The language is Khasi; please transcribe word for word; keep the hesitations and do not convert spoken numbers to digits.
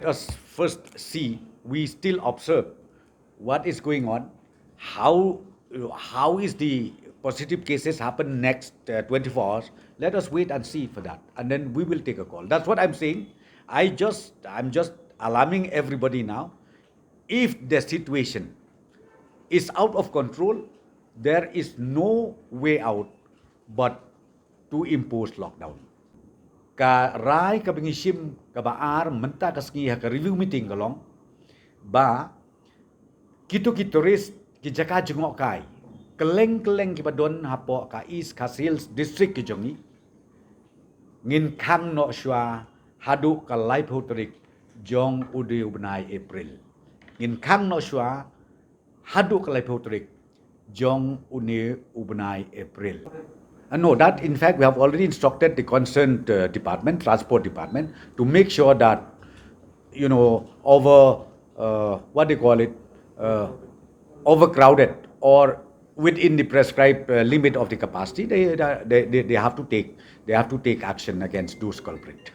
Let us first see, we still observe what is going on, how, how is the positive cases happen next uh, twenty-four hours. Let us wait and see for that, and then we will take a call. That's what I'm saying. I just, I'm just alarming everybody now. If the situation is out of control, there is no way out but to impose lockdown. Ka rai kaba ngi shim kaba ar mynta ka sngi ha ka review meeting ka long ba kito ki tourist, ki jaka jngohkai kylleng kylleng kiba don hapoh ka East Khasi Hills District ki jong ngi, ngin khang noh shuwa haduh ka laiphew tarik jong une u bnai April. Ngin khang noh shuwa haduh ka laiphew tarik jong une u bnai April. Uh, no, that in fact we have already instructed the concerned uh, department, transport department, to make sure that, you know, over, uh, what they call it, uh, overcrowded or within the prescribed uh, limit of the capacity, they, they, they, they have to take, they have to take action against those culprits.